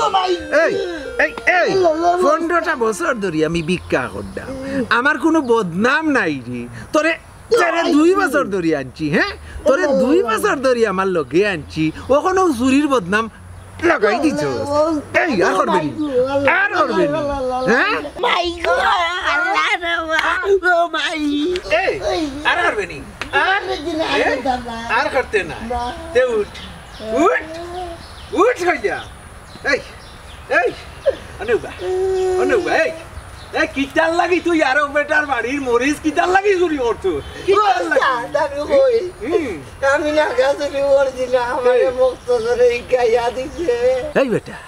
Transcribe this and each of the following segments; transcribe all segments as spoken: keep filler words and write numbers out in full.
ও ভাই। এই, এই, এই, পনেরোটা বছর ধরি আমি ভিক্ষা করতাম, আমার কুনু বদনাম নাই রে। তোরে, তোরে দুই বছর ধরি আনছি, হ্যাঁ? তোরে দুই বছর ধরি আমার লগে আনছি, অখনও চুরির বদনাম লাগাই দিছস। এই, আর করবে নি? আর করবে নি? হ্যাঁ? মাই গো, আল্লাহ রে বাবা, ও মাই। এই, আর করবে নি? আর? এ? আর করতে না। তে উঠ, উঠ, উঠ, কইয়া। এই, এই, অনো বা, অনো বা, এই, এই, কিতার লাগি তুই আরক বেটার বাড়ির মরিচ কিতার লাগি চুরি করছস? কিতার লাগি? উস্তাদ, আমি কই, হুম। আমি নাগা চুরি করছি না, আমারে এই। মক্তসরে হিকাইয়া দিছে। এই বেটা,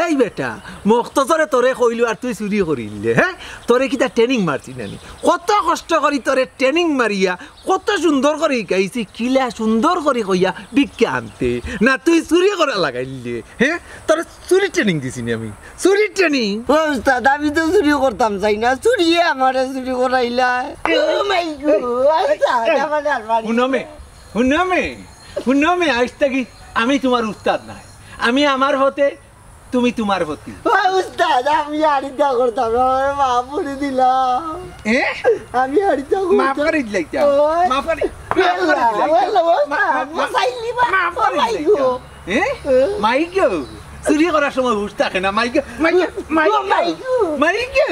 এই বেটা, মক্তসরে তোরে কইলো আর তুই চুরি করিলে, হ্যাঁ? তোরে কিতা training মারছি না নি? কত কষ্ট করি তোরে training মারিয়া কত সুন্দর করি হিকাইছি, কিলা সুন্দর করি কইয়া ভিক্ষা আনতে, না তুই চুরি করা লাগাইলে, হ্যাঁ? তোরে চুরি training দিছি নি আমি? চুরি training? ও উস্তাদ, আমি তো চুরি করতাম চাই না, চুরিয়ে আমারে চুরি করাইলা। ও মাই গো, উস্তাদ, আমারে আর মারি। হুনো মে, হুনো মে, হুনো মে, আইজ থাকি আমি তুমার উস্তাদ নায়, আমি আমার পথে, তুমি তুমার পথে। ও উস্তাদ, আমি আর ইতা করতাম না, আমারে মাফ করি দিলাও। এ? আমি আর ইতা করতাম মাফ করি দিলাইতাম। ওই। মাফ করি, মাফ করি দিলাইতাম। ওই, ওই, মা-, মা-, মা-, বাঁচাইলি বা, মাফ করি ও মাই দিলাইতাম। গো। এ? এ? মাই গো, চুরি করার সময় হুঁশ থাকে না, মাই গো, মাই গো, মাই ও গো, মাই গো। মাই গো।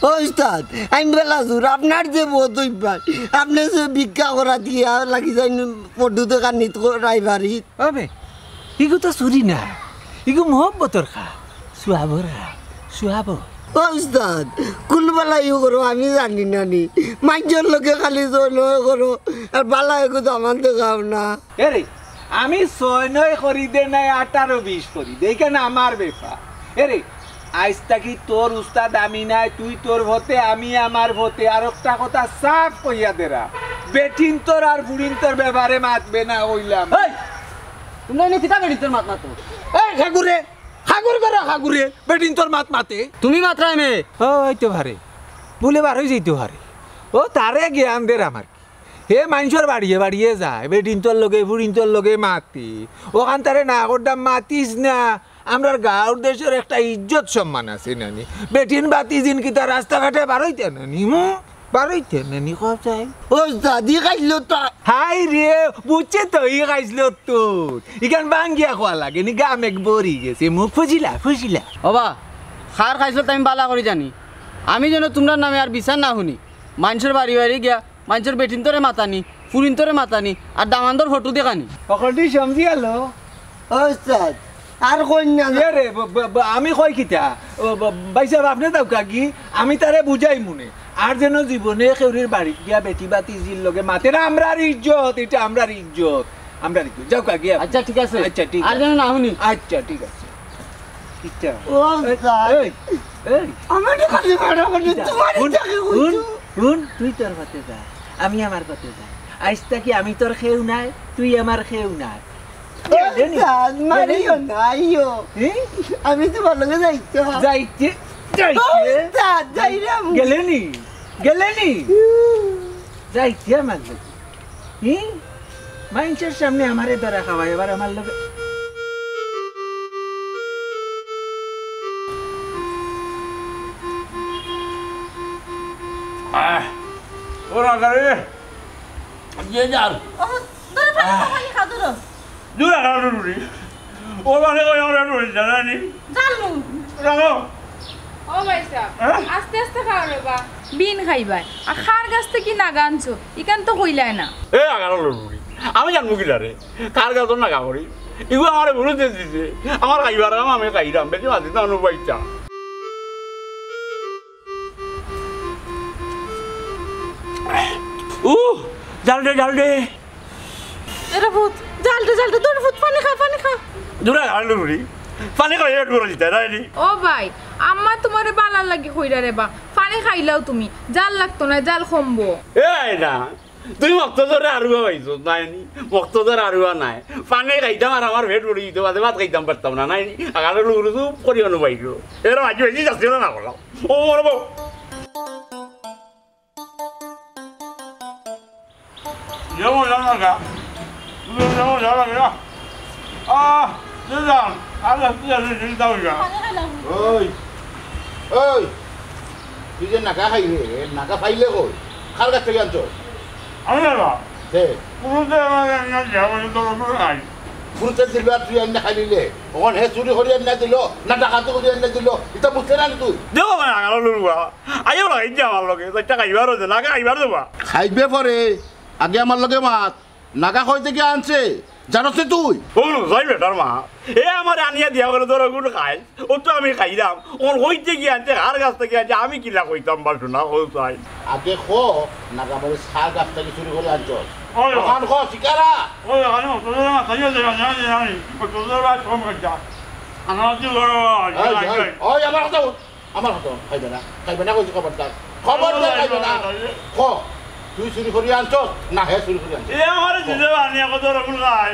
ও উস্তাদ, আমি বেলা চুর, আপনার যে বদ অভ্যাস, আপনে যে ভিক্ষা করা দিয়া লাগি যাইন ফটো দোকান নিত করাই বাড়ি। ওবে, ইগু তো চুরি না, ইগু মহব্বতর কাম, সুয়াবর কাম, সুয়াব। ও উস্তাদ, কুনবালা ইউ করো আমি জানি না নি। মাইনষর লগে খালি ছয় নয় করো, আর বালা এগু দামান দেখাও না। এরে, আমি ছয় নয় করি দে নাই, আঠারো বিশ করি দে, ইখান আমার বেপার। এরে, আইজ থাকি তোর উস্তাদ আমি নায়, তুই তোর পথে, আমি আমার পথে। আর একটা কথা সাফ কইয়া দেরা, বেটিন্তর আর ফুড়িন্তর ব্যাপারে মাতবে না কইলাম। এই, তুমরা এনে কিতা বেটিন্তর মাত মাতো? এই খাগুরে, খাগুর করা খাগুরে, বেটিন্তর মাত মাতে। তুমি মাতরায় মে। ও, অইতো পারে, ভুলে বার অই যাইতো পারে। ও, তারে জ্ঞান দের আমার। হে মাইনষর বাড়িয়ে বাড়িয়ে যায়, বেটিন্তর লগে, ফুড়িন্তর লগে মাতে। অখান তারে না করতাম, মাতিস না। আমরার গাঁওর দেশর একটা ইজ্জত সম্মান আছে নানি। বেটিন বাতিজিন কিতা রাস্তাঘাটে বারইতা নানি, হুম? বারইতা নানি, কও চাই। ও দাদি খাইলো তো। হায় রে, বুঝছে তো, ই খাইছলত তো। ইখান ভাঙ্গিয়া কওয়া লাগে নি, গাম এক ভরি গেছে, মুখ ফুজিলা, ফুজিলা। ওবা, কার খাইছলত আমি বালা করি জানি। আমি যেন তুমরার নামে আর বিচার না হুনি। মাইনষর বাড়ি বাড়ি গিয়া মাইনষর বেটিন্তরে মাতানি, ফুড়িন্তরে মাতানি, আর দামান্দর ফটো দেখানি। হকলটি সমঝি আলো। ও উস্তাদ, আর কইন না। এ রে, ব-, ব-, ব-, আমি কই কিতা? ও, ব-, ভাইসাব, আপনে যাউক্কা গি, আমি তারে বুঝাইমুনে। আর যেন জীবনে কেউরির বাড়িত গিয়া বেটি বাতিজির লগে মাতে না, আমরার ইজ্জত, ইটা আমরার ইজ্জত, আমরার ইজ্জত। যাউক্কা গি আপনে। আচ্ছা, ঠিক আছে। আচ্ছা, ঠিক আছে। আর যেন না হুনি। আচ্ছা, ঠিক আছে। কিতা? ও এই, উস্তাদ। এই, এই। আমারে খালি মারা মানে কিতা? তুমার হুন, ইচ্ছা কি হুন, কইছো? হুন, তুই তোর পথে যা, আমি আমার পথে যাই। আইজ থাকি আমি তোর কেউ নায়, তুই আমার কেউ নায়। ও গেলে নি? উস্তাদ, মারিও গেলে নি? না, আইও। হুম? আমি তুমার লগে যাইতাম। যাইতে, যাইতে। ও উস্তাদ, যাইরাম। গেলে নি? গেলে নি? হুম। যাইতে আমার লগে। হুম? মাইনষর সামনে আমারে ধরা খাওয়ায়, এবার আমার লগে। আহ, ও রাখা রে, যে যার। ও, ধরো, পানি খাও, পানি খাও, ধরো। দূর রাখা রে, রুটি। ও মানে ওই আমরা রুটি জানানি। জানলু। রাখো। ও ভাইসাব, হ্যাঁ? আস্তে আস্তে খাও রে বা। বিন খাইবায়। আর কার গেছ থাকি নাগা আনছো? ইখান তো কইলায় না। এ, আগার লড়ুরি। আমি জানমু কিলা রে? কার গেছর নাগা করি? ইগু আমারে ভুল দিছে। আমার খাইবার কাম আমি খাইরাম। বেটি মাতি না অনুবাইতা। উহ, জাল দে, জাল দে। এরে ফুত, জাল দে, জাল দে, দৌড় ফুত, পানি খা, পানি খা। দূরে আলু বুড়ি, পানি খাইয়া একটু করে দিতে, তাই নি? ও ভাই, আম্মা তুমারে বালার লাগি কইরা রে বা, পানি খাইলাও তুমি, জাল লাগতো না, জাল কমবো। এ আয় না, তুই মক্তজরে আরুয়া পাইছস, তাই নি? মক্তজর আরুয়া নাই, পানি খাইতাম আর আমার পেট ভরি দিত, বাদে ভাত খাইতাম পারতাম না, নাই নি? আগালে লুগুরু চুপ করি অনু বাইরো। এরা মাঝে বেশি যাচ্ছে না, না করলাম। ও মরবো। যেমন জানো না, তুমি যেমন জানো না। আহ, যে যান। আল্লাহ, তুই জানিস, চিন্তা হইবা। ওই, ওই, তুই যে নাগা খাইলে, নাগা পাইলে কই? কার কাছ থাকি আনছস? আমি বাবা। হে। কুনুতে আমার আনিয়া দিয়া বলে তোর উপরে নাই। কুনুতে দিল আর তুই আনিয়া খাইলিলে। অখন হে চুরি করি আনিয়া দিল, না ডাকাতি করি আনিয়া দিল, ইতা বুঝতে না তুই? দেখো ভাই, আগালো লুরুয়া। আইও না, এই যে আমার লগে, একটা খাইবার হইছে, নাগা খাইবার দেবা। খাইবে পরে, আগে আমার লগে মাত। নাগা কই থাকি আনছে? জানোস নি তুই? ও, যাই বেটার মা। এ আমারে আনিয়া দিয়া বলে, "তোরা গুলো খাই।" ও তো আমি খাইলাম। ওর হইতে গিয়ে আনছে, কার কাছ থাকি আনছে, আমি কিলা কইতাম বা শোনা, ও চাই। আগে ক, নাগা মরিচ কার কাছ থাকি চুরি করি আনছস? ওই, ওই। দোকান ক, শিকারা। ওই, আমি তোদের মা খাইয়া যাই, আমি জানি, আমি। ও তোদের ভাই কম খাইতা। আমার কি বড় ভাই, ওই, ভাই, ওই, ভাই। ওই, আমার কথা বল। আমার কথা খাইবে না, খাইবে না কইছি, খবরদার, খবরদার খাইবে না। ক, তুই চুরি করি আনছস না হে চুরি করি আনছস? এ আমারে দিলে আনি এখন তো রকম খাই।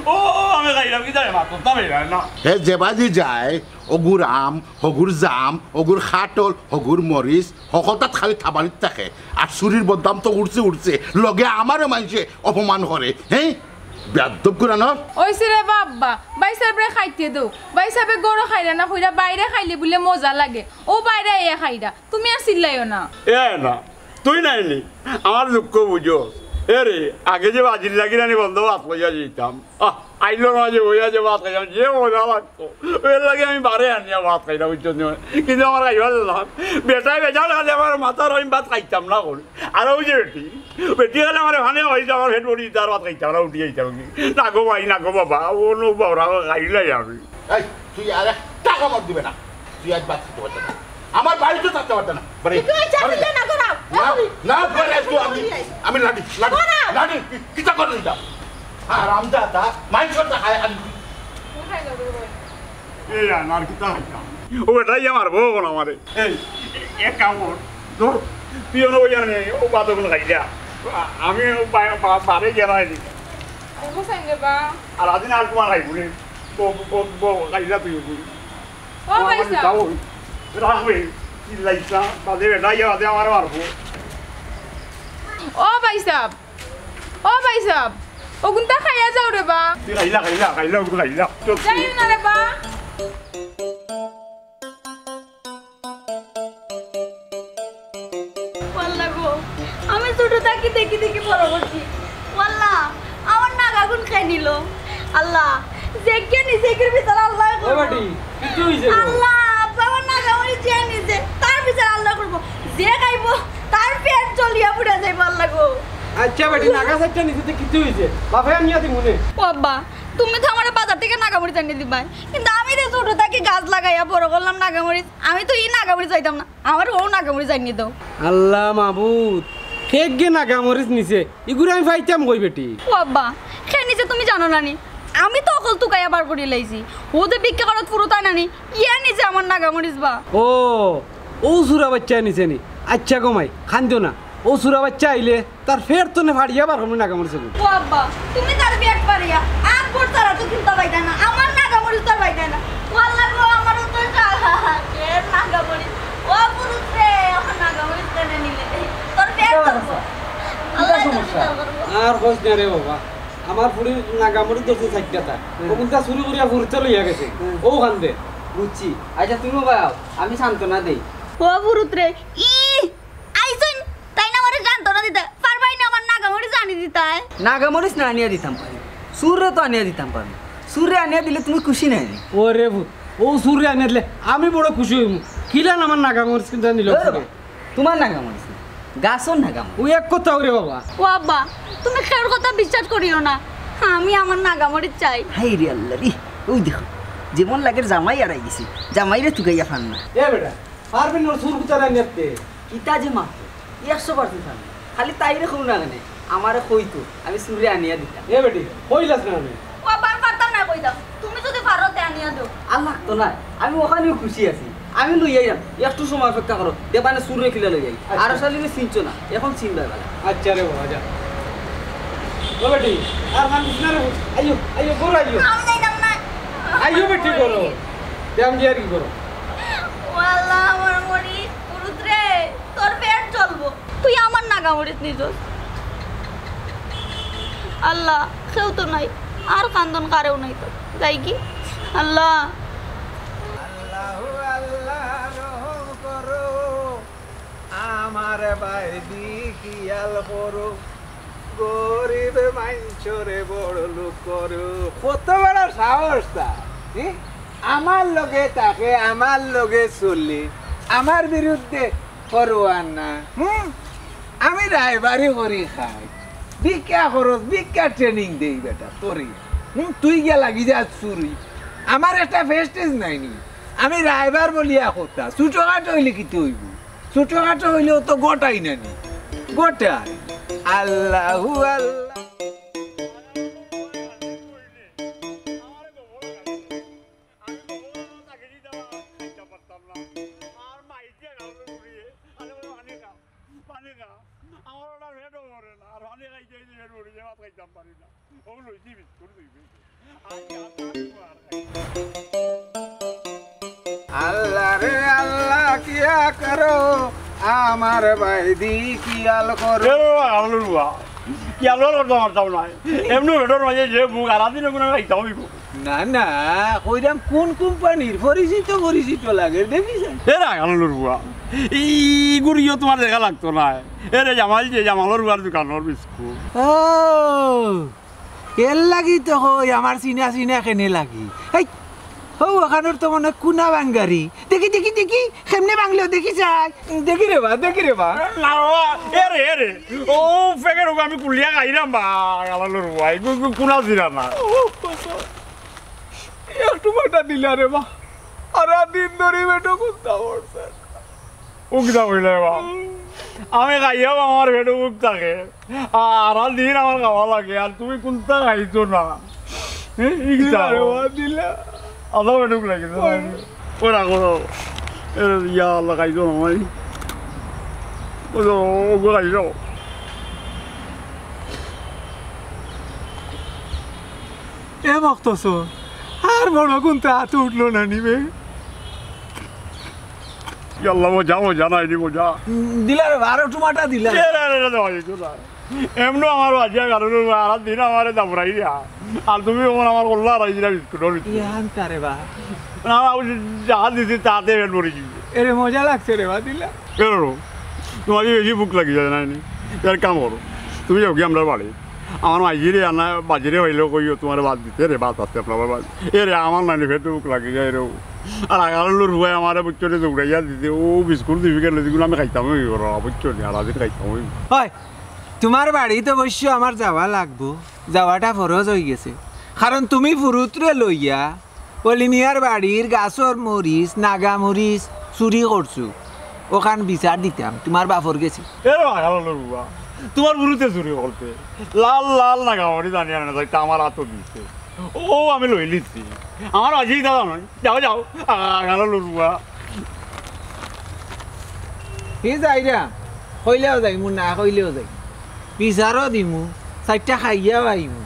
ও, ও, আমি খাইলাম কি জানি, মাত্র তা বেরা না। হে যে বাজি যায়, অগুর আম, হগুর জাম, অগুর খাটল, হগুর মরিচ, হকলতাত খালি থাবালিত থাকে। আর চুরির বদনাম তো উঠছে, উঠছে, লগে আমারে মানষে অপমান করে, হে? বেয়াদ্দব কুরানর। ওইছে রে বাবা, ভাই সাহেবরে খাইতে দেও। ভাই সাহেবে গরু খাইরা না, কইরা বাইরে খাইলে বুলে মজা লাগে। ও বাইরে আইয়া খাইরা। তুমি আর চিল্লাইও না। এ না, তুই নাই নি, আমার দুঃখ বুঝোস। এ রে, আগে যে বাজির লাগি রানি বন্ধ ভাত লইয়া যাইতাম। আহ, আইলো না যে, ওইয়া যে ভাত খাইতাম, যে মজা লাগতো। এর লাগি আমি বারে আনিয়া ভাত খাইতাম, বুঝছো নি? কিন্তু আমার খাইবার দিলাম। বেটায় বেজাল খালি আমার মাথার, আমি ভাত খাইতাম না করি। আর ওই যে বেটি, বেটি খালি আমার এখানে হইছে, আমার পেট ভরি, তার ভাত খাইতাম না, উঠি যাইতাম কি। না গো ভাই, না গো বাবা, ও নো বাবা, খাইলাই আমি। এই, তুই আর একটা কামড় দিবে না। তুই আজ ভাত খেতে পারবে না। আমার বাড়িতে থাকতে পারবে না। বাড়ি, তুই ওই চাকরি বাড়ি। না করাও। না, এখনই। না, পরে তো আমি, আমি লাঠি, লাঠি, করাও। লাঠি, কি-, কিতা করে দিতাম? হারামজাদা, মাইনষর তা খায় খালি। এই আর, আর কিতা খাইতাম? ও বেটাই আমার বউ কোন আমারে। এই, এ-, এক কাম কর, ধর, তুই অনো ওই জানে, ও বাদ ওগুলো খাই যা। আ-, আমি ও বা-, বা-, বারে গেলাম এদিকে। দেখো সাইন রে বা। আর আদিন আর তোমার খাইব রে। বউ, বউ, বউ, খাই যা তুই ওগুলো। ও ভাই সাহেব। যাও, রাখবে, চিল্লাইছ না, বাদে বেটা ইয়া বাদে আমার মারবো। ও ভাই সাহেব, ও ভাই সাহেব, ওগুনতা খাইয়া যাও রে বা। তুই খাইলা, খাইলা, খাইলা, ওগুলো খাইলা। চুপ। যাই না রে বা। আল্লাহ গো, আমি ছোট থাকি দেখি দেখি বড় করছি। আল্লাহ, আমার নাগাগুন খাই নিল। আল্লাহ, যে কে নিছে, এর বিচার আল্লাহ ও করবো। বেটি, কিতা হইছে গো? আল্লাহ, আব্বা আমার নাগামরিচ যে নিছে, তার বিচার আল্লাহ করবো। যে খাইবো, তার পেট জ্বলিয়া পুড়ে যাইবো, আল্লাহ গো। আচ্ছা বেটি, নাগা চাইরটা নিছে তো কিতা হইছে? বাপে আনিয়া দিমু নে। ও আব্বা, তুমি তো আমারে বাজার থাকি নাগামরিচ আনিয়া দিবায়, কিন্তু আমি যে ছোট থাকি গাছ লাগাইয়া বড় করলাম নাগামরিচ, আমি তো ই নাগামরিচ চাইতাম না। আমার ও নাগামরিচ আনিয়া দাও। আল্লাহ মাবুদ, কে গে নাগামরিচ নিছে? ইগুরে আমি পাইতাম কই বেটি? ও আব্বা, কে নিছে তুমি জানো না নি? আমি তো অকল তুকাইয়া বার করি লাইছি। ও যে ভিক্ষা করত ফুরুতায় না নি, ইয়া নিছে আমার নাগামরিচ বা। ও, ও চুরা বাইচ্চায় নিছে নি? আচ্ছা গো মাই, কান্দিও না। ও চুরা বাইচ্চা আইলে তার পেট তনে ফাড়িয়া বার করমু নাগামরিচ এগু। ও আব্বা, তুমি তার পেট ফাড়িয়া, আগ ভর তারা তো কিনতা পাইতা না, আমার নাগামরিচ তার পাইতা না। ও আল্লাহ গো, আমার তো কে নাগামরিচ। ও পুরুষ রে, আমার নাগামরিচ কেনে নিলে? তোর পেট কিতা ধরবো। সমস্যা? আল্লাহ তোর কিতা সমস্যা? বিচার করবো। আর কইস না রে বাবা, আমার ফুড়ির নাগামরিচ ধরছে চাইরটা তা। হুম। ও কিন্তু চুরি করিয়া ফুরুতে লইয়া গেছে। হুম। ও কান্দে। বুঝছি। আচ্ছা, তুমি বাবা, আমি সান্ত্বনা দেই। ও পুরুত রে, ই আইছইন, তাইন আমারে সান্ত্বনা দিতা পারবায় না, আমার নাগামরিচ আনি দিতায়। নাগামরিচ না আনিয়া দিতাম পারি, চুররে তো আনিয়া দিতাম পারি। চুররে আনিয়া দিলে তুমি খুশি নায় নি? ওরে পুত, ও চুররে আনিয়া দিলে আমি বড় খুশি হইমু। কিলান আমার নাগামরিচ কিনতা নিল ওরে চুরে? বাবা, তোমার নাগামরিচ না, গাছর নাগামরিচ। ও এক কথা ওরে বাবা। ও আব্বা, তুমি কেউর কথা বিশ্বাস করিও না, আমি আমার নাগামরিচ চাই। হায় রে আল্লাহ রে, ওই দেখো, যেমন লাগের জামাই আড়াই গেছে, জামাইরে তুকাইয়া ফান না। এ বেটা, পারবেন ওর চুর কুতার আনিয়াতে? কিতা যে মাতো, একশো percent পারবো। খালি তাইরে কও না কেনে, আমারে কইতো, আমি চুররে আনিয়া দিতাম। এ বেটি, কইলাস না আমি? ও আব্বা, আমি পারতাম না কইতাম। তুমি যদি পারো, তে আনিয়া দেও। আর লাগতো না, আমি ওখানেও খুশি আছি। আমি লই আইরাম, একটু সময় অপেক্ষা করো, দেখবায় না চুররে কিলা লই আই। আচ্ছা। আর শালিরে চিনছো না, এখন চিনবায় বালা। আচ্ছা রে বাবা, যা। ও বেটি, আর কান্দিস না রে, আইও, আইও, ঘরো আইও। আমি যাইতাম না। আইও বেটি, ঘরো। ব্যায়াম দিয়ে আর কি করো? ও আল্লাহ, আমার মরি, পুরুত রে, তোর পেট জ্বলবো। তুই আমার নাগামরিচ নিছস। আল্লাহ, কেউ তো নাই, আর কান্দন কারেও নাই তো। যাই কি? আল্লাহ। আল্লাহু আল্লাহ, রহম করো, আমার বায়দি খিয়াল করো, গরিব মাইনষরে বড় লোক করো। কত বড় সাহস তার, হি? আমার লগে থাকে, আমার লগে চলে, আমার বিরুদ্ধে করো আর না। হুম? আমি রায়বারি করি খাই, ভিক্ষা খরচ, ভিক্ষা ট্রেনিং দেই বেটা তোরে। হুম, তুই গিয়া লাগি যা চুরি। আমার একটা প্রেস্টিজ নাই নি, আমি রায়বার বলিয়া কথা। ছোটখাটো অইলে কিতা অইবো? ছোটখাটো অইলেও তো গোটাই না নি, গোটাই। আল্লাহু আল্লাহ। আমি তো বড় গাড়ি, আমি তো বড় গাড়ি চাকরি দিতাম, আর খাইতাম পারতাম না। আর মাইকে গাল ঘুরিয়ে, আরে বলে, "পানি খা, পানি খা।" আমার ওটা পেটও ভরে না, আর পানি খাইতে খাইতে পেট ভরে যায়, ভাত খাইতাম পারি না। ও লইছি বিস্কুট দুই প্যাকেট। আর কি আর তার উপর আর খাই। আল্লাহ রে আল্লাহ, কিয়া করো, আমার বাইদি খিয়াল করো। এ বাবা, আলুর বাবা, কি আলু করতাম পারতাম না। এমনি পেটর মাঝে যে ভুক, আর দিনে কোনো খাইতাম অইবো। না, না, কইরাম কোন কোম্পানির পরিচিত, পরিচিত লাগে, দেখি যাই। এ রাগ আলুর বুয়া, ই গুড়িও তোমার দেখা লাগতো না। এ রে জামাল, যে জামালর বুয়ার দোকানর বিস্কুট। ও, এর লাগি তো কই আমার চিনা চিনা কেনে লাগি। হেই, হৌ ওখানোর তো মনে হয় কুনা বাঙ্গারি। দেখি, দেখি, দেখি, কেমনে বাংলো, দেখি যাই। দেখি রে বা, দেখি রে বা। না বাবা, এ রে, এ রে। ও, প্যাকেট ওগু আমি খুলিয়া খাইরাম বা, আলালুর বুয়া। এগু, এগু কুনা জিরা না। ও, বাবা। একটু বাটা দিলা রে বা। সারা দিন ধরি বেটো কুন্তা করছে। ও কিতা কইলে বা? আমি খাইয়াও আমার পেটো ভুক থাকে। আর সারা দিন আমার খাওয়া লাগে। আর তুমি কুন্তা খাইছো না। এ, ই কিতা দিলা রে বা, দিলা। আদা বেটো ভুক লাগে। ওই। ওই রাখো, রাখো। এ, ইয়া আল্লাহ, খাইছো না ভাই? ওই তো, ওগু খাইছো। এ মখতসর, আর বড় কুন্তা আতো উঠলো না নি বে? ইয়াল্লা, মজা, মজা নাই নি, মজা। উম, দিলা রে, আরো টুমাটা দিলা। এ, না, না, না, না, না, না। এমনও আমার বাজিয়া গালো রে, আর দিন আমারে দাবড়াই দিয়া। আর তুমি অখন আমার কল্লা আর আইছিলা বিস্কুটর ভিতরে। ইয়ান তারে বা। না, না, ওই যা দিছি তাতে পেট ভরি গেছে। এরে মজা লাগছে রে বা, দিলা। এ রে, তোমার যে বেশি ভুক লাগি যায় না নি? এক কাম করো, তুমি যাও গি আমরার বাড়ি। আমার মাইজিরে আনা বাজিরে হইলেও কইও তোমার ভাত দিতে রে, ভাত আছে আপনার ভাত। এ রে, আমার নানি পেটো ভুক লাগি যায় রে। আর আগালুর বুয়ায় আমারে বুঝছো রে দৌড়াইয়া দিতে, ও বিস্কুট দিবি কেন, যেগুলো আমি খাইতাম ওই ওরা, বুঝছো নি, আর আদিন খাইতাম ওই। হয়, তোমার বাড়িত অবশ্য আমার যাওয়া লাগবো, যাওয়াটা ফরজ অই গেছে, কারণ তুমি ফুরুতরে লইয়া অলি মিয়ার বাড়ির গাছর মরিচ, নাগা মরিচ চুরি করছো, ওখান বিচার দিতাম তোমার বাপর গেছে। এ রে বাবা, আগালুর বুয়া, তোমার ফুরুতে চুরি করতে লাল লাল নাগা মরিচ আনিয়া আনে যাইতে আমার আতো দিছে, ও আমি লই লিছি, আমার আজি দাদা নয়। যাও, যাও, আ-, আগালুর বুয়া। হি যাইরাম, কইলেও যাইমু, না কইলেও যাইমু। বিচারও দিমু, চাইরটা খাইয়াও আইমু।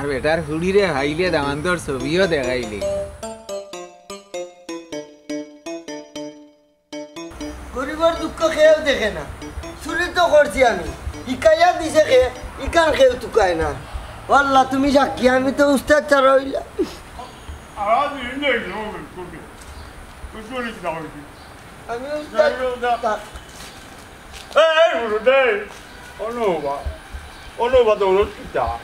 আর বেটার ফুড়িরে খাইলে দামান্দর ছবিও দেখাইলে। গরিবর দুঃখ কেউ দেখে না। চুরি তো করছি আমি, হিকাইয়া দিছে কে, ইখান কেউ তুকায় না। ও আল্লাহ, তুমি সাক্ষী, আমি তো উস্তাদ ছাড়া অইলাম। আমি উস্তাদ ছা- এই, এই, হুরু দে। অনুবা, অনুবা, দৌড়ত কিতা?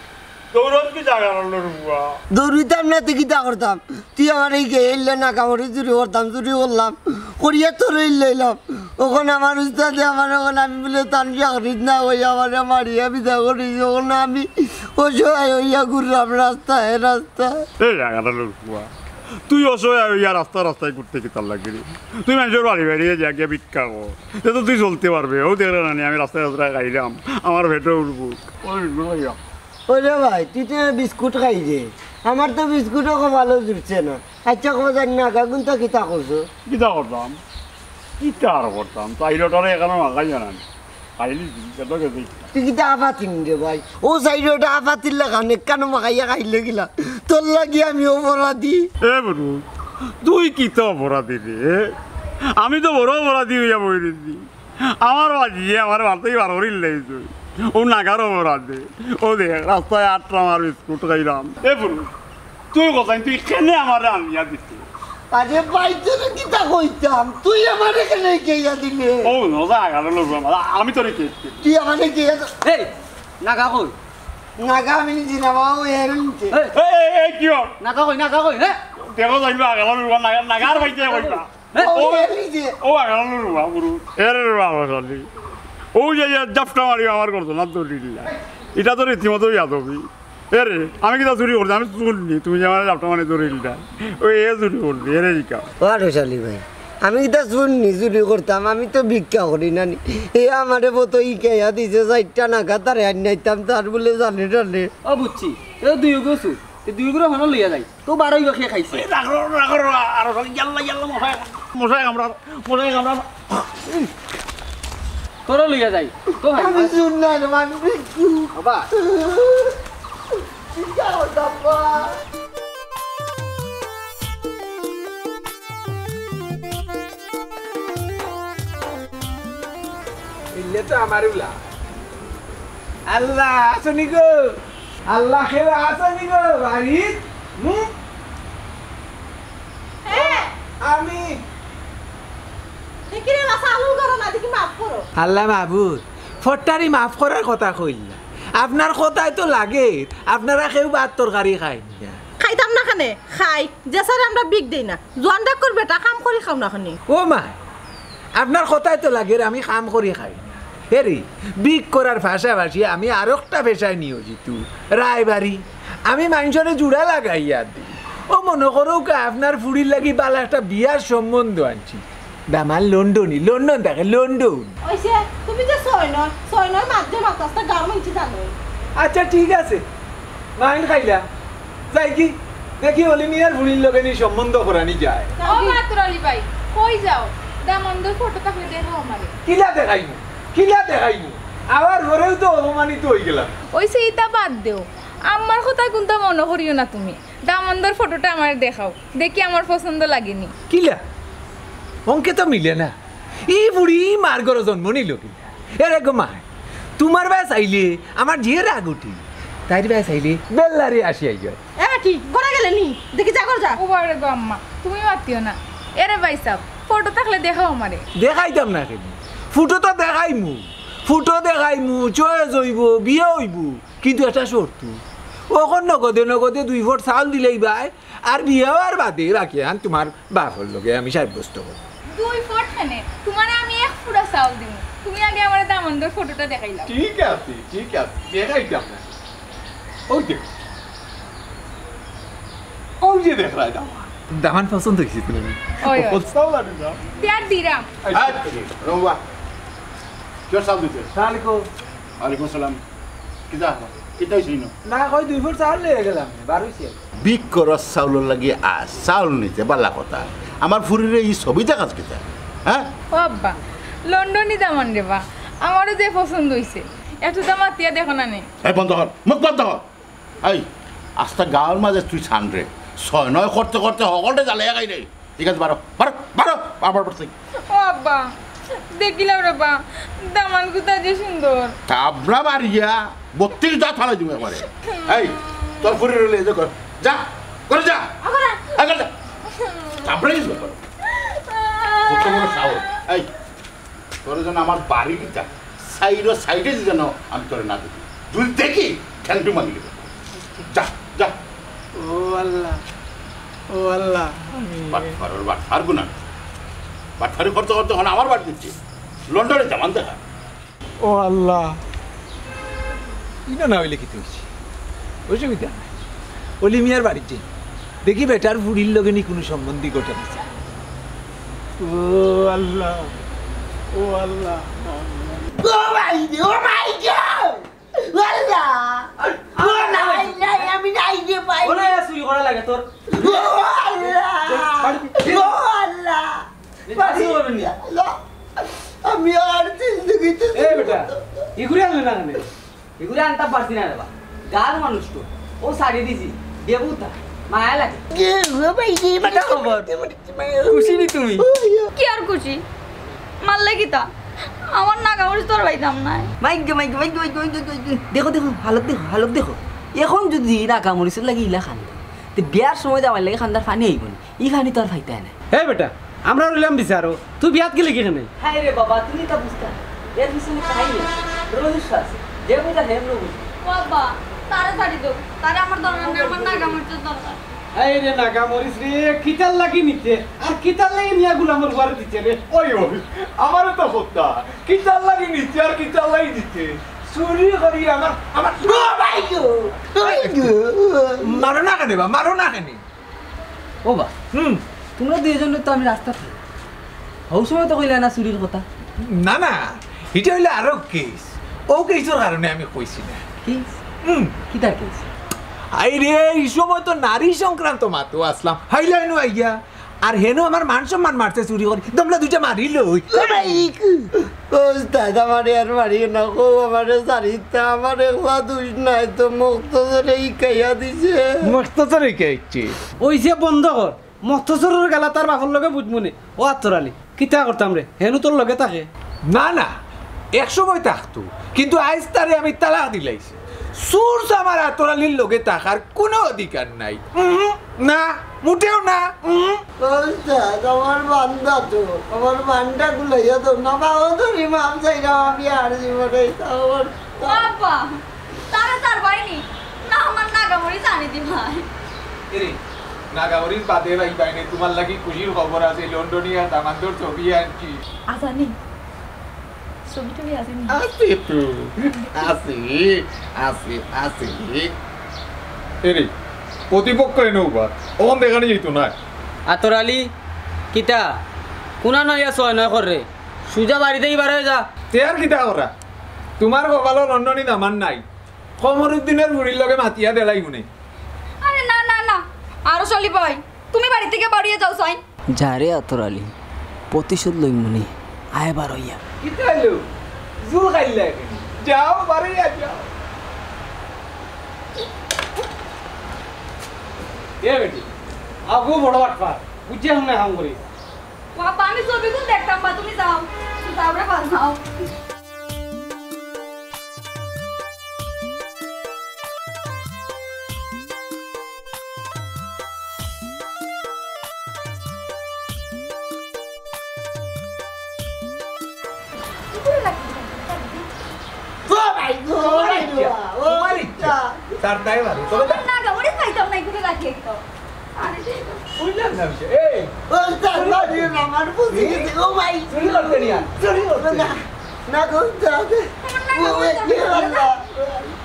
দৌড়ত কিতা, আগালুর বুয়া? দৌড়িতাম না, তে কিতা করতাম? তুই আমার এই গেইলে না কামড়ে চুরি করতাম, চুরি করলাম, করিয়া তোর এই লইলাম। অখন আমার উস্তাদে আমার অখন আমি বলে তান চাকরিত না অই আমারে মারিয়া বিদায় করিস। অখন আমি অসহায় অইয়া ঘুরলাম রাস্তায় রাস্তায়। এই আগালুর বুয়া, তুই অসহায় অইয়া রাস্তা রাস্তায় ঘুরতে কিতার লাগি রে? তুই মাইনষর বাড়ি বাড়ি যা গিয়া ভিক্ষা কর, তে তো তুই চলতে পারবে। ও দেখরে না নি, আমি রাস্তায় রাস্তায় খাইরাম, আমার পেটো উঠবো। ওই, ওই, ওই। ওরে ভাই, তুই তো বিস্কুট খাইরে, আমার তো বিস্কুটও কপালো জুটছে না। আচ্ছা, কও জানি না, গাগুন তো কিতা করছো? কিতা করতাম? কিতা আর করতাম? চাইরোটারে এখানো মাখাই জানানি। খাইলি, কত গেছে? তুই কিতা আফাতিন রে ভাই? ও চাইরোটা আফাতির লাখান, একখানো মাখাইয়া খাইলে গিলা। তোর লাগি আমি অপরাধী। এ বড়ু, তুই কিতা অপরাধী রে? আমি তো বড় অপরাধী অইয়া বই রইছি। আমার বাজিয়ে আমার বাড়িতেই বার করিল লাইছে। ও নাগার অপরাধে। ও দেখ, রাস্তায় আটটা আমার বিস্কুট খাইলাম। এ বড়ু, তুই কোথায়? তুই কেনে আমারে আনিয়া দিতে? আরে ভাই, তোরে কিতা কইতাম? তুই আমারে কেনে গেইয়া দিলে? ও, নজা আগালো লড়ু আমার। আমি তোরে কে? তুই আমারে গেইয়া দ-, এই, নাগা কই? নাগা আমি নিজে না বাবা, ওই এর নিচে। এই, এই, এই, এই, কি হল? নাগা কই, নাগা কই, হ্যাঁ? দেখো যাইবা আগালো লড়ু আমার, নাগা, নাগার ভাইতে কইবা। হ্যাঁ? ও, ও, এর নিচে। ও আগালো লড়ু বাবা, বুড়ু। এরে রে বাবা, শালি। ও যে, যে জাপটা মারি আমার করতো না, তো দিলা। এটা তো রীতিমতো ইয়াদবি। এরে, আমি কিতা চুরি করছি? আমি তো চুর নি, তুমি যে আমার জাপটা মারি ধরে দিলা। ওই এ চুরি করছি, এরে ইকা। ও আরে শালি ভাই, আমি কিতা চুর নি, চুরি করতাম? আমি তো ভিক্ষা করি না নি। এ আমারে বতো ইকাইয়া দিছে, চাইরটা নাগা তারে আনিয়া দিতাম, তার বুলে জানে টানে। ও বুঝছি, এ দুইওগু চুর, এ দুইওগুরে হনো লইয়া যাই। তো বারোই বা কে খাইছে? এই রাখো, রাখো, রাখো, আরো খালি ইয়াল্লা, ইয়াল্লা, মশায়, মশায় কামড়া, মশায় কামড়া। তোরও লইয়া যাই। তো ভাই, আমি শুনলাম, আমি বাবা। ইল্লে তো আমার উলা। আল্লাহ, আছনি গো? আল্লাহ, কেউ আছনি গো বাড়িত? হুম? হ্যাঁ। আমি দেখি রে বাসা আলু করো না, দেখি মাফ করো। আল্লাহ মাবুদ, ফট্টারি মাফ করার কথা কইলা। আপনার কথায় তো লাগে, আপনারা কেউ ভাত তরকারি খাইন না। খাইতাম না কেনে? খাই। যে স্যার আমরা বিগ দেই না। জোয়ান ডাক্কর বেটা কাম করি খাও না কেনে? ও মা, আপনার কথায় তো লাগের আমি কাম করি খাই না। হেরি, বিগ করার পাশাপাশি আমি আরোকটা পেশায় নিয়োজিত, রায়বাড়ি। আমি মানষরে জুড়া লাগাইয়া দি। ও মনো করউক্কা, আপনার ফুড়ির লাগি বালা একটা বিয়ার সম্বন্ধ আনছি। দামান লন্ডনি, লন্ডন থাকে, লন্ডন। ওইছে, তুমি যে ছয় নয়, ছয় নয় মাত যে মাত আস্তা গাঁও মানছি জানো। আচ্ছা, ঠিক আছে, মাইন খাইলা। যাই কি, দেখি অলি মিয়ার ফুড়ির লগে নি সম্বন্ধ করানি যায়। ও মাতুর আলী ভাই, কই যাও? দামান্দর ফটো থাকলে দেখাও আমারে। কিলা দেখাইমু, কিলা দেখাইমু? আবার ঘরেও তো অপমানিত হই গেলাম। ওইছে, ইতা বাদ দেও, আমার কথা কুন্তা মনো করিও না তুমি। দামান্দর ফটোটা আমারে দেখাও, দেখি আমার পছন্দ লাগেনি। কিলা? অঙ্কে তো মিলে না। ই বুড়ি মার ঘরো জন্ম নিল কি? এরে গো মায়, তুমার বায় চাইলে আমার যে রাগ উঠি, তাইর বায় চাইলে বেল্লারে আসি আইয়। এ বেটি, ঘরে গেলে নি? দেখি যা ঘর যা। ও বাবা রে গো আম্মা, তুমি মাতিও না। এরে ভাই সাব, ফটো থাকলে দেখাও আমারে। দেখাইতাম না কেনে? ফটো তো দেখাইমু, ফটো দেখাইমু, চয়েস অইবো, বিয়া অইবো, কিন্তু একটা শর্ত, অখন নগদে নগদে দুই ফট চাউল দিলেই বায়, আর বিয়া অওয়ার বাদে বাকি আন তুমার বাপর লগে আমি সাব্যস্ত করব। দুই ফট কেনে? তুমারে আমি এক ফুড়া চাউল দিমু। তুমি আগে আমারে দামান্দর ফটোটা দেখাইলাও। ঠিক আছে, ঠিক আছে, দেখাইতাম না। ওই দেখো, ওই যে দেখরায় দামান। দামান পছন্দ হইছে তো? ওই, ওই। পছন্দ লাগে না। দিয়ার দিরাম। আচ্ছা, রম্বা, কে চাউল দিতে? সালাম আলাইকুম। ওয়ালাইকুম আসসালাম। কিতা? কিতা অইছে ইনো? না, কই দুই ফট চাউল লইয়া গেলাম, বার অইছে। বিগ করস চাউলর লাগি আস, চাউল নিতে বালা কথা। আমার ফুড়িরে ই ছবি দেখাস কিতা? হ্যাঁ? ও আব্বা, লন্ডনি দামান রে বা, আমারও যে পছন্দ অইছে, একটু দাম আতিয়া দেখো না নে। এই বন্ধ কর, মুখ বন্ধ কর। এই, আস্তা গাঁওর মাঝে তুই ছান রে, ছয় নয় করতে করতে হকলটা জ্বালাইয়া খাই রে। ঠিক আছে, বারো, বারো, বারো, আমার বাড়ি থাকি। ও আব্বা, দেখিলাও রে বা, দামান গুতা যে সুন্দর। থাবড়া মারিয়া বত্রিশ দাঁত ফালাই দিমু একবারে। এই, তোর ফুড়িরে লইয়া যা ঘরো, যা, ঘরো যা। আবার? এই, ঘরো যা। থাবড়া দিমু একবারে। কত বড় সাহস। এই, তোরে যেন আমার বাড়ি কিতা, সাইডো সাইডে যেন আমি তোরে না দেখি। যদি দেখি, ঠ্যাংটু ভাঙি দেবো। যা, যা। ও আল্লাহ, ও আল্লাহ, আমি বাটপারর বাটপার গুনা। বাটপারি করতে করতে অখন আমার বাড়ি দিচ্ছে। লন্ডনে দামান দেখা। ও আল্লাহ, ইনো না অইলে কিতা অইছে? অসুবিধা নাই। অলি মিয়ার বাড়িত যাই। দেখি বেটার ফুড়ির লগে নি কুনু সম্বন্ধি ঘটে না। ও আল্লাহ, ও আল্লাহ। ও ভাই রে, ও ভাই রে। ও আল্লাহ। ও নাই, নাই, আমি নাই রে ভাই। ওরে, চুরি করা লাগে তোর। ও আল্লাহ। ও আল্লাহ। আমি আর জিন্দেগিতে এ বেটা, ইগুরে আনলে না কেনে? ইগুরে আনতাম পারছি না রে বা। গাঁওর মানুষ তো। ও ছাড়ি দিছি। দেবতা। মায়া লাগে। কে গো ভাই রে? কিতা খবর? খুশি নি তুমি? কি আর খুশি? মারলে কিতা? আমার নাগামরিচ তোর পাইতাম নায়। মাইগ্গে, মাইগ্গে, মাইগ্গে, মাইগ্গে, মাইগ্গে, মাইগ্গে। দেখো, দেখো, হালত দেখো, হালত দেখো। অখন যদি নাগামরিচর লাগি ইলা খান, তে বিয়ার সময় জামাইর লাগি কান্দার পানি আইবো নি, ই পানি তো আর পাইতায় না। হে বেটা, আমরা রইলাম বিচারো, তুই বিয়াত গেলে কি কেনে? হায় রে বাবা, তুমি তা বুঝতা না। এর পিছনে কাহিনী আছে, রহস্য আছে। যে বুঝা হে বুঝে। ও আব্বা, তারে ছাড়ি দেও। তারে আমার দরকার নাই, আমার নাগা মরিচর দরকার। এই রে নাগা মরিচ রে, কিতার লাগি নিতে? আর কিতার লাগি নিয়া গুলামর ঘরে দিতে রে? ওই, ওই, আমারে তো হত্যা। কিতার লাগি নিতে আর কিতার লাগি দিতে? চুরি করি আমার, আমার ও ভাই গো, ও ভাই গো। মারো না কেনে বা, মারো না কেনে? ও বা, হুম। তোমরা দুইজনে তো আমি রাস্তাত পাই। হউ সময় তো কইলা না চুরির কথা। না, না, ইটা অইলো আরো কেস। অউ কেসর কারণে আমি কইছি না। কেস? হুম। কিতার কেস? আরে, ই সময় তো নারী সংক্রান্ত মাতো আছলাম। হাইলাইনো আইয়া। আর হেনো আমার মান সম্মান মারছে চুরি করি। দমলা দুইটা মারি লই। ও ভাই, ও উস্তাদ, আমারে আর মারিও না, কও আমারে ছাড়িতা, আমার একলা দুষ নাই তো, মুক্তসরে হিকাইয়া দিছে। মুক্তসরে হিকাইছে? ওই যে বন্ধ কর, মুক্তসরর গেলা তার বাপর লগে বুঝমু নে। ও আতর আলী, কিতা করতাম রে, হেনু তোর লগে থাকে? না, না, এক সময় থাকতো, কিন্তু আইজ তারে আমি তালাক দিলাইছি। সুরস আমার আতর আলীর লগে থাকার কোনো অধিকার নাই। উহুম, না, মোটেও না। উহুম। ওস্তাদ, আমার বান্দা তো, আমার বান্দা গুলাইয়া তো না, বাবা ধরি মাপ চাইলাম আমি আর জীবনে, তা আমার বাবা, তারা তার বাইনি, না আমার নাগামরি জানি দি ভাই। এরে, নাগামরির বাদে ভাই বাইনে তোমার লাগি খুশির খবর আছে, লন্ডনিয়া দামান্দর ছবি আনছি। আজানি। ছবি টবি আছে নি? আছে তো, আছে, আছে, আছে। এরে, প্রতিপক্ষ এনে উবা, অখন দেখানি যাইতো না। আতর আলী, কিতা? কুনা নয়া ছয় নয় কর রে। সুজা বাড়িতেই বার হয়ে যা। তে আর কিতা করা? তোমার কপালো লন্ডনি দামান নাই। কমরুদ্দিনের বুড়ির লগে মাতিয়া দেলাই মনে। আরে না, না, না। আরো চলি ভাই, তুমি বাড়ি থেকে বাড়িয়ে যাও সাইন। যা রে আতর আলী, প্রতিশোধ লইমুনি, আয় বার হইয়া। কিতা হইলো? জুল খাইলা এখানে। যাও, বাড়ি আর যাও। এ বেটি, আগু বড় বাটপার, বুঝে হুনে হাম করি। বাবা, আমি ছবিগুলো দেখতাম বা, তুমি যাও, তুমি যাও রে, বাস যাও। ও ভাই গো, ও ভাই গো, ও ভাই গো। তার তাই ভালো। তবে আমার না, গাবরে পাইতাম না, এগুলো রাখি একদম। আরে, সেই তো। বুঝলাম না বিষয়। এই। ও, তার বাড়ি আমার বুঝে গেছে। ও ভাই। চুরি করতে নিয়া। চুরি করতে। না। না গো, যা দে। ও, এ, কি আল্লাহ।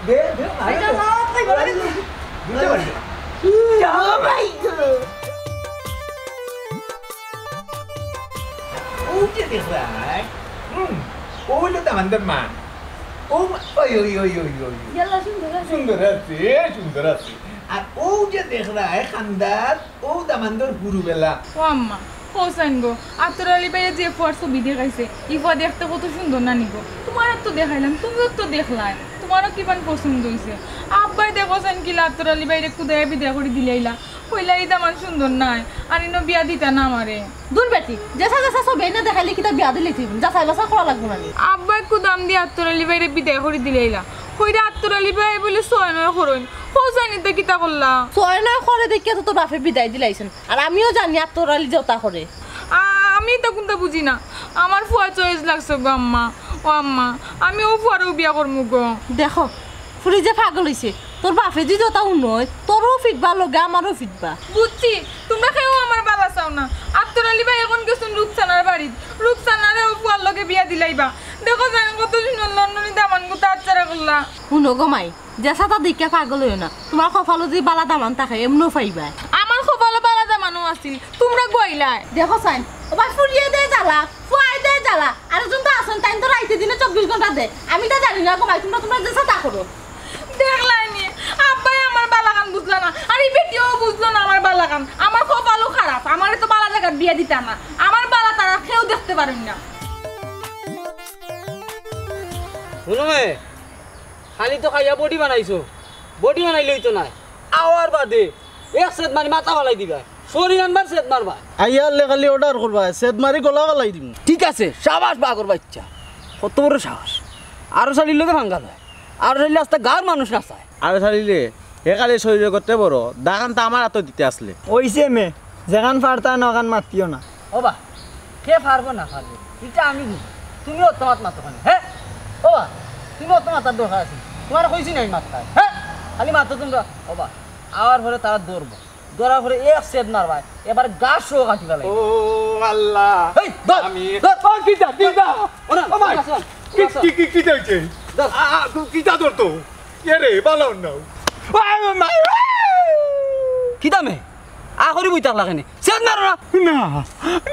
দে, দে, আরে এটা দে। বাবা, তুই বলে দে। বুঝতে পারলি? ও ভাই গো। ও যে দেখরায়, হুম, ও হইলো তো আমাদের মা। ও মা, ওই, ওই, ওই, ওই, ওই। ইয়াল্লা, সুন্দর আছে। সুন্দর আছে, সুন্দর আছে। আর ও যে দেখরায়, খান্দার ও দামান্দর হুরুবেলা। ও আম্মা, হোসেন গো, আতর আলী ভাইয়ে যে ফুয়ার ছবি দেখাইছে, ই ফুয়া দেখতে কত সুন্দর নানি গো। তোমারও তো দেখাইলাম, তুমিও তো দেখলায়, তোমারও কিমান পছন্দ হইছে। আব্বাই দেখো সেন কিলা আতর আলী ভাইরে কুদাইয়া বিদায় করি দিলাইলা, কইলা ই দামান সুন্দর নায়, আর ইনো বিয়া দিতা না আমারে। দূর বেটি, যেসা যেসা ছবি এনে দেখাইলে কিতা বিয়া দিলে তুই? যাচাই বাছাই করা লাগবো না নি? আব্বাই কুদাম দি আতর আলী ভাইরে বিদায় করি দিলাইলা, কইরা আতর আলী ভাই বলে ছয় নয় করইন। হোসেন ইতা কিতা করলা? ছয় নয় করে দেখিয়া তো তোর বাপে বিদায় দিলাইছেন। আর আমিও জানি আতর আলী যেতা করে। আ-, আমি ইতা কুনতা বুঝি না। আমার ফুয়া চয়েস লাগছে গো আম্মা। ও আম্মা, আমি ও ফুয়ারেউ বিয়া করমু গো। দেখো, ফুরি যে পাগল হইছে, তোর বাপে যদি ওটা উনয়, তোরও ফিটবা লগে আমারও ফিটবা। বুঝছি, তোমরা কেউ আমার বালা চাও না। আতর আলী ভাই এখন গেছুন রুকসানার বাড়িত। রুকসানারে ও ফুয়ার লগে বিয়া দিলাইবা। দেখো জান কত সুন্দর লন্ডনি দামান গুতা আচ্ছারা করলা। হুনো গো মাই, যেসাতা দেখিয়া পাগল হইও না। তোমার কপালো যদি বালা দামান থাকে, এমনও পাইবায়। আমার কপালো বালা দামানও আছিল, তোমরা গুয়াইলায়। দেখো চাইন, ও ভাই ফুরিয়ে দে জ্বালা, ফুয়াই দে জ্বালা। আর একজন তো আছেন, তাইন তো রাইতে দিনে চব্বিশ ঘন্টা দে। আমি তো জানি না গো ভাই, তোমরা, তোমরা যেসাতা করো। দেখলায়নি, আব্বাই আমার বালাখান বুঝলা না, আর এই বেটিও বুঝলো না আমার বালাখান। আমার কপালও খারাপ, আমারে তো বালা জাগাত বিয়া দিতা না। আমার বালা তারা কেউ দেখতে পারইন না। হুনো মে, খালি তো খাইয়া বডি বানাইছো, বডি বানাইলে হইতো নায়। আওয়ার বাদে এক সেদ মারি মাথা ফালাই দিবা, শরীর আনবার সেদ মারবা। আইয়ার লে খালি অর্ডার করবা, সেদ মারি গলা ফালাই দিমু। ঠিক আছে, সাবাস বাঘর বাচ্চা, কত বড় সাহস। আরো শালির লগে ভাঙ্গা লয়, আরো শালিলে আস্তা গাঁওর মানুষ নাচায়। আরো শালিলে হে খালি শরীরে করতে বড়, দাগান তো আমার আতো দিতে আসলে। অইছে মে, যেখান পারতা না, অখান মাতিও না। ওবা, কে পারবো না পারবো, ইটা আমি বুঝি। তুমি অত মাত মাতো কেনে, হে? ওবা, তুমি অত মাতার দরকার আছে? তুমারে কইছি না আমি মাততাম, হে? খালি মাতো তুমরা। ওবা, আওয়ার পরে তারা ধরবো, ধরার পরে এক সেদ মারবায়, এবার গাছ সহ কাটি ফালাই। ও আল্লাহ। এই, ধর, আমি ধর। ও, কিতা, কিতা? ওরা, ও ভাই, ওরা, ওরা, কি, ওরা। কি, কি, কিতা অইছে? ধর। আ, আ, কিতা ধরতো? এ রে, বালা অন্যায়। ও, ও, মা, ও। কিতা মে? আ করি বই থাকলা কেনে? সেদ মারো না। না,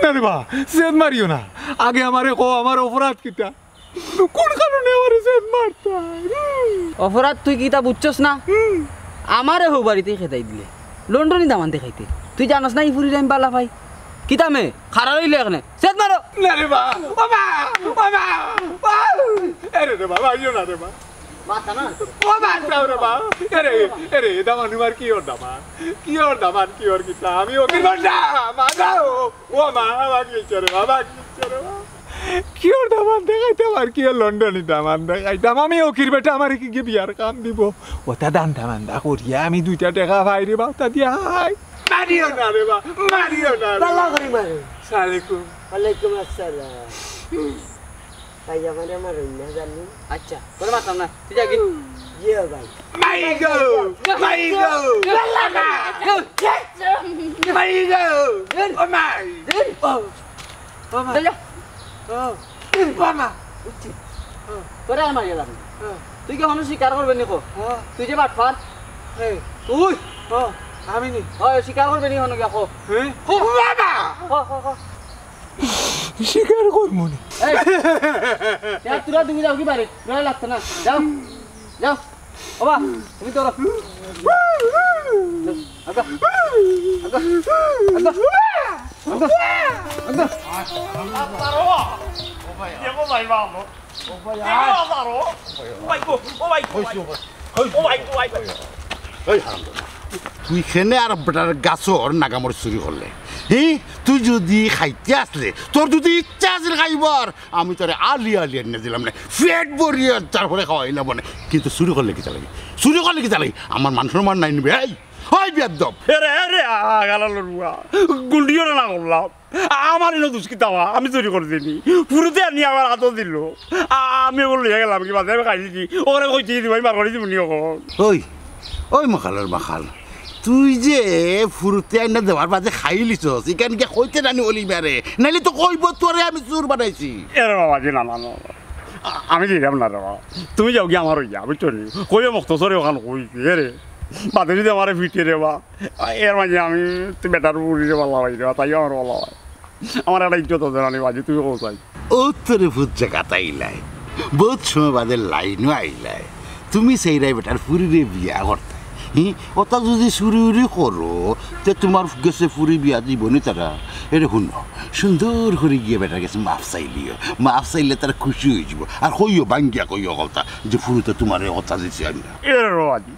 না রে বা, সেদ মারিও না। আগে আমারে কও, আমার অপরাধ কিতা? কোন কারণে আমারে সেদ মারতায়? অপরাধ তুই কিতা বুঝছস না? হুম। আমারে হউ বাড়িতেই খেদাই দিলে। লন্ডনি দামান দেখাইতে। তুই জানোস না ই ফুরিরে আমি বালা পাই? কিতা মে? খাড়া রইলে এখানে। সেদ মারো। না রে বা, ও মা, ও মা, ও। এ রে রে বা, মারিও না রে বা। মাথা না। ও মা, যাও রে বা। এ রে, এ রে, দামান আমার কিওর দামান? কিওর দামান, কিওর কিতা? আমি উকিল বান্ডা, মা যাও। ও মা, আমার কিচ্ছু রে বা, আমার কিচ্ছু রে বা। কিওর দামান দেখাইতাম আর কিওর লন্ডনি দামান দেখাইতাম? আমি উকিল বেটা, আমারে কিগে বিয়ার কাম দিবো? ওটা দান্দা মান্দা করিয়া আমি দুইটা টেকা পাই রে বা, ওটা দিয়া হাই। মারিও না রে বা, মারিও না রে। বালা করি মারো। সালামালাইকুম। ওয়ালাইকুম আসসালাম। ভাই, আমারে মারইন না জানি। আচ্ছা, তোরে মারতাম না, তুই যা গি। জি ও ভাই। মাই গো, মাই গো। মাই গো। ও মাই। ও। ও মা। যা, যা। ও মা। উঠছি। ও। তোরে আর মারিয়া লাভ নাই। ও। তুই কি অখনো স্বীকার করবে নি কো? ও। তুই যে বাটপার। এই। তুই। ও, আমি নি। ওই, স্বীকার করবে নি অখনো গিয়া কো? হ্যাঁ? কো। ও বাবা! কো, কো, কো। স্বীকার করবো নি। এই। ইয়া, তোরা দুই যাও কি বাড়ি? তোরা লাগতো না। যাও। যাও। ওবা, তুমি ধরো। আগা। আগা। আগা। আগা। আগা। এই হারামজাদা, তুই কেনে আর বেটার গাছর নাগামরিচ চুরি করলে? হি? তুই যুদি খাইতে আসলে, তোর যুদি ইচ্ছা আছিল খাইবার, আমি তোরে আলি আলি আনিয়া দিলাম না, পেট ভরিয়া তারপরে খাওয়াইলাম মানে। কিন্তু চুরি করলে কিতা লাগি? চুরি করলে কিতা লাগি? আমার মান সম্মান নাই নিবে। এই, ওই বেয়াদব। এরে, এরে, আ, গালালো রুয়া। গুন্ডিও না করলাম। আমার ইনো দুষ কিতা বা? আমি চুরি করছি নি। ফুরুতে আনি আমার আতো দিল। আ-, আমি ওগুলো লইয়া গেলাম কি বাদে আমি খাইছি কি? ওরে কইছি কি দিবাই মার করে দিবনি অখন। ওই, ওই মাখালর মাখাল। তুই যে ফুরুতে আইনা দেওয়ার বাদে খাইলিছস, ইখান গিয়া কইতে নানি অলি বেরে। নাইলে তো কইবো তোরে আমি চুর বানাইছি। এরে বাবা, জি না, না, না। আ-, আমি দিলাম না রে বাবা। তুমি যাও গিয়া আমার অইয়া, বুঝছো নি? কইও মক্তসরে অখান কইছি, এরে। বাদে যুদি আমারে ফিটে রে বা, এর মাঝে আমি তো বেটার বুড়ি রে বালা ভাই রে বা, তাইও আমার বালা ভাই। আমার একটা ইজ্জত আছে নানি বাজি, তুমি কও চাই। ও তোরে ভূত জাগাত আইলায়, বহুত সময় বাদে লাইনও আইলায়। তুমি সেইরাই বেটার ফুরিরে বিয়া করতে। হি, ওটা যদি চুরি উরি করো, তে তোমার গেছে ফুরি বিয়া দিবনি তারা। এরে হুনো, সুন্দর করি গিয়া বেটার গেছে মাফ চাইলিও। মাফ চাইলে তারা খুশি অইযিবো। আর কইও, ভাঙ্গিয়া কইও কথা, যে ফুরুতে তোমারে কথা দিছে আমি না। এরে বাবাজি,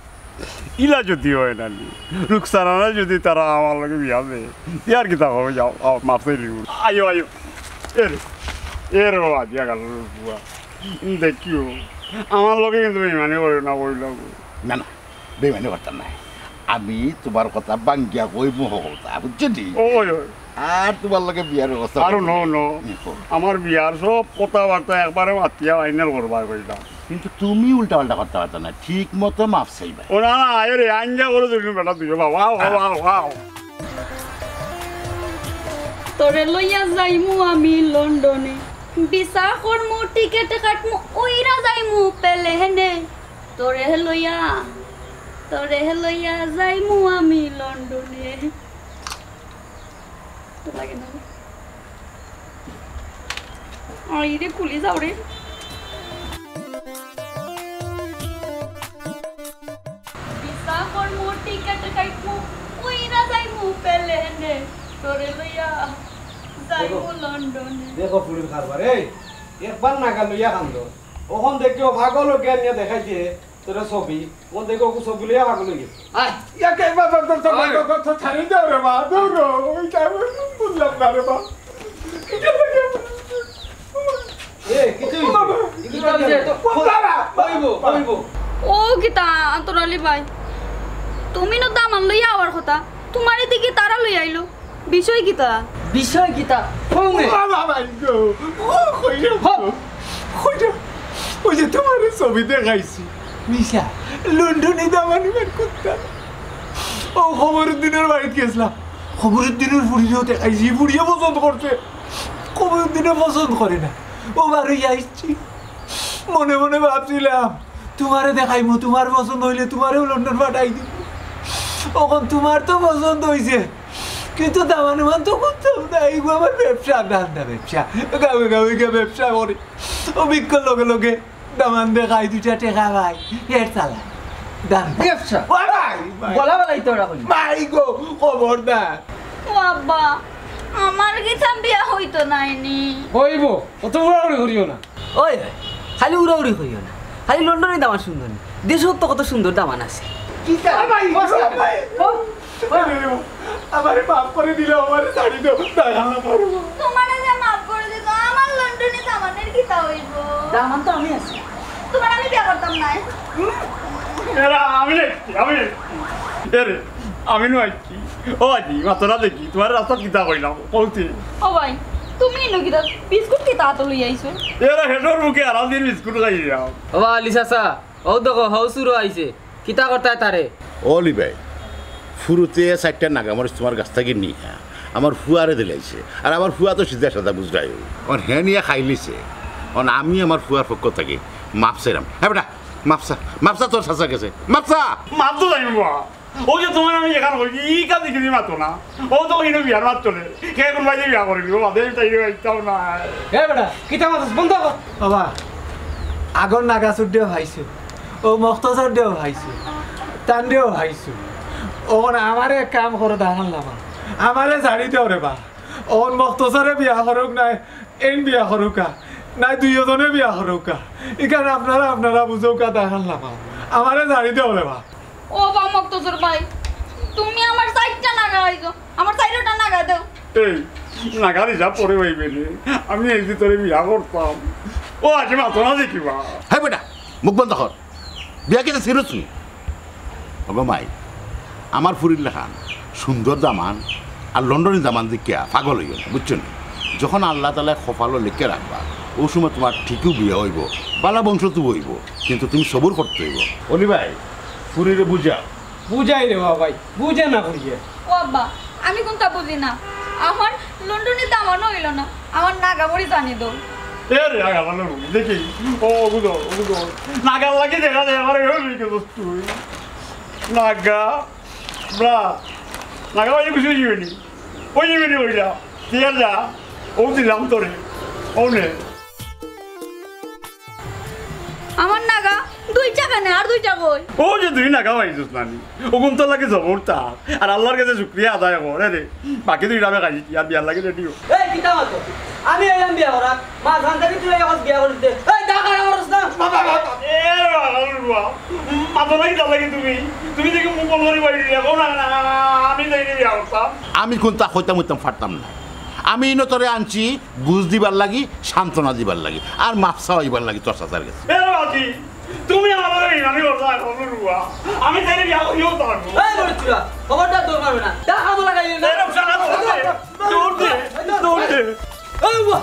ইলা যদি অয় নানি, রুকসানা যদি তারা আমার লগে বিয়া দেয়, ইয়ার কিতা করবো? যাও, আও, মাফ চাইলিও। আইও, আইও। এরে, এরে বাবাজি, আগাল বুয়া। দেখিও, আমার লগে কিন্তু বেইমানি করিও না, কইলাম। না, না, বেইমানি করতাম না। আমি তোমার কথা ভাঙ্গিয়া কইমু হকলতা, বুঝছো নি? ওই, ওই। আর তোমার লগে বিয়ার ব্যবস্থা আরো করবো। No, no। হুম, কও। আমার বিয়ার সব কথাবার্তা একবারে মাতিয়া final করবার কইলাম। কিন্তু তুমি উল্টা পাল্টা করতে পারতো না, ঠিক মতো মাফ চাইবা। ও না, না, আরে, আইন যা করে দিলাম বেটা, তুই বাবা, আও, আও, আও, আও। তোরে লইয়া যাইমু আমি লন্ডনে, ভিসা করমু, টিকেট কাটমু, উইরা যাইমু প্লেনে। তোরে লইয়া, তোরে লইয়া যাইমু আমি লন্ডনে। তো লাগে না রে। আরে রে, খুলি যাও রে। ভিসা করমু, টিকেট কাটমু, উইরা যাইমু প্লেনে। তোরে লইয়া যাইমু দেখো, লন্ডনে। দেখো ফুরির কারবার, এই, একবার নাগা লইয়া কান্দো। অখন দেখিও পাগল অজ্ঞান নিয়া দেখাইছে, তোরা ছবি, অখন দেখো অগু ছবি লইয়া পাগল অই গেছে। আয়। ইয়াকে, বা, বা, বা, বা, আয়। বা, বা, বা, ছাড়ি দাও রে মা, দৌড়ো, ওইটা আমি বুঝলাম না রে মা। এ, কিতা অইছে? কিতা অইছে? তো, বাবা! কইবো, কইবো। ও কিতা, আন্তর আলী ভাই? তুমি নু দামান লইয়া আওয়ার কথা, তুমারে দেখি তারা লইয়া আইলো। বিষয় কিতা? বিষয় কিতা? কও নে। বাবা ভাই গো, ও কইরা, হ। কইরা, ওই যে তুমারে ছবি দেখাইছি, মিছা, লন্ডনি দামান ইবার কুত্তা। ও খবরুদ্দিনর বাড়িত গেছলাম, খবরুদ্দিনর ফুড়িরেও দেখাইছি, ফুড়িয়ে পছন্দ করছে। খবরুদ্দিনে পছন্দ করে না, ও বারইয়া আইছি। মনে মনে ভাবছিলাম, তুমারে দেখাইমু, তুমার পছন্দ অইলে তুমারেও লন্ডন পাঠাই দিমু। অখন তুমার তো পছন্দ অইছে, কিন্তু দামান উমান তো কুন্তাও নাই। ইগু আমার ব্যবসা, ধান্দা ব্যবসা, গাঁওয়ে গাঁওয়ে গিয়া ব্যবসা করে। ও ভিক্ষর লগে লগে দামান দেখাই, দুইটা টেকা পাই, পেট চালাই। ধান্দা। ব্যবসা? ও ভাই, ভাই। বলা বলাই তো ওরা করি। ভাই গো, খবরদার। ও আব্বা, আমার কিতা বিয়া অইতো নায় নি? অইবো, অত উড়াউড়ি করিও না। ওই, ওই, খালি উড়াউড়ি করিও না, খালি লন্ডনি দামান সুন্দর নি, দেশো তো কত সুন্দর দামান আছে। কিতা? ও ভাই, ও ভাই। ও, ও। আমারে মাফ করি দিলাও, আমারে ছাড়ি দেও, দামান না পারবো। তুমারে যে মাফ করি দিতো, আমার লন্ডনি দামানের কিতা অইবো? দামান তো আমি আছি। তুমারে আমি বিয়া করতাম নায়। এরা আমি নায়, আমি নায়। এরে, আমি নু আইছি। ও আজি, মাতো না দেখি, তুমারে রাস্তাত কিতা কইলাম, কওতে। ও ভাই, তুমি ইনো কিতা বিস্কুট কিতা আতো লইয়া আইছো? এরা হেডর মুখে আরাম দিন বিস্কুট খাইলাম। ও বা আলী চাচা, ও দেখো, হউ চুরো আইছে। কিতা করতায় তারে? ও অলি ভাই, ফুরুতে চাইরটা নাগামরিচ তুমার গাছ থাকি নিয়া আমার ফুয়ারে দিলাইছে। আর আমার ফুয়া তো সিধা সাদা বুঝরায়। অন হে নিয়া খাইলিছে। অন আমি আমার ফুয়ার পক্ষ থাকি মাফ চাইরাম। হে বেটা, মাফ চা, মাফ চা তোর চাচার গেছে। মাফ চা। মাফ তো চাইমু বা। ও যে তুমারে আমি এখান কইছি, ই কাজ দেখি মাতো না। ও তো ইনো বিয়ার মাত চলে। কে কুন বাইরে বিয়া করি দিব, বাদে তাই আইতাম না। এ বেটা, কিতা মাতস? বন্ধ কর। বাবা, আগর নাগা চুররেও পাইছো, ও মক্তচররেও পাইছো, তানরেও পাইছো। অখন আমারে এক কাম করো, দামান লামা। আমারে ছাড়ি দেও রে বা। অখন মক্তচরে বিয়া করুক নায়, এইন বিয়া করুকা, নায় দুইওজনে বিয়া করুকা। ইখান আপনারা, আপনারা বুঝউকা, দামান লামা। আমারে ছাড়ি দেও রে বা। ও বা মক্তসর ভাই, তুমি আমার চাইরটা নাগা আইছো, আমার চাইরটা নাগা দেও। এই, নাগার হিসাব পরে অইবে রে। আমি এই যে তোরে বিয়া করতাম, ও আগে মাতো না দেখিবা। হে বেটা, মুখ বন্ধ কর। বিয়া কিতা সিরিয়াস নি? ওগো মাই, আমার ফুরির লাখান সুন্দর দামান আর লন্ডনি দামান দেখিয়া পাগল অইও না, বুঝছো নি? যখন আল্লাহ তাআলায় কপালো লেখিয়া রাখবা, অউ সময় তুমার ঠিকউ বিয়া অইবো, বালা বংশত অইবো, কিন্তু তুমি সবুর করতে অইবো। অলি ভাই, ফুরিরে বুঝাও। বুঝাই রে বাবাই, বুঝে না করিয়ে। ও আব্বা, আমি কুনতা বুঝি না। আমার লন্ডনি দামানও অইলো না, আমার নাগা মরিচ আনি দেও। এ রে, আগা ভালো দেখি। ও, বুঝো, বুঝো। নাগার লাগি দেখা যায় আমার এরকম হয়ে গেছিস তুই। নাগা, ব্রা, নাগা ভাই খুশি হয়ে যাবে নি। ওই যাবে নি ওইটা। ঠিক আছে, যা। ও দিলাম তোরে। ও নে। আমার নাগা দুইটা কেনে, আর দুইটা কই? ও যে দুই নাগা পাইছস নানি, অগুন তো লাগে জবর তার। আর আল্লাহর কাছে শুকরিয়া আদায় কর, এ রে। বাকি দুইটা আমি খাইছি, আর বিয়ার লাগি রেডি হ। এই, কিতা মাতো? আমি আইলাম বিয়া করাত, মা জানতারি তুই এখন বিয়া করিস দে। এই, দা খারাপ করস না। বাবা, বাবা। এ বাবা, বাবা। মাতো নাকি তার লাগি তুমি? তুমি দেখি মুখ বন্ধ করি বাড়ি দিয়া, কও না, না, আমি যাই বিয়া করতাম। আমি কুনতা কইতাম অইতাম পারতাম না। আমি ইনো তোরে আনছি বুঝ দিবার লাগি, সান্ত্বনা দিবার লাগি, আর মাফ চাওয়াইবার লাগি তোর চাচার গেছে। এ বাবাজি, তুমি আমার লগে ইমানি কথা এখন রুয়া। আমি তাইলে বিয়া করিও তো পারবো। এই মরিচুরা, খবরদার দৌড় মারবে না। যা খাবো লাগাইলে না। এই রূপসানা, দৌড় দে, দৌড় দে, দৌড় দে। এই বাবা,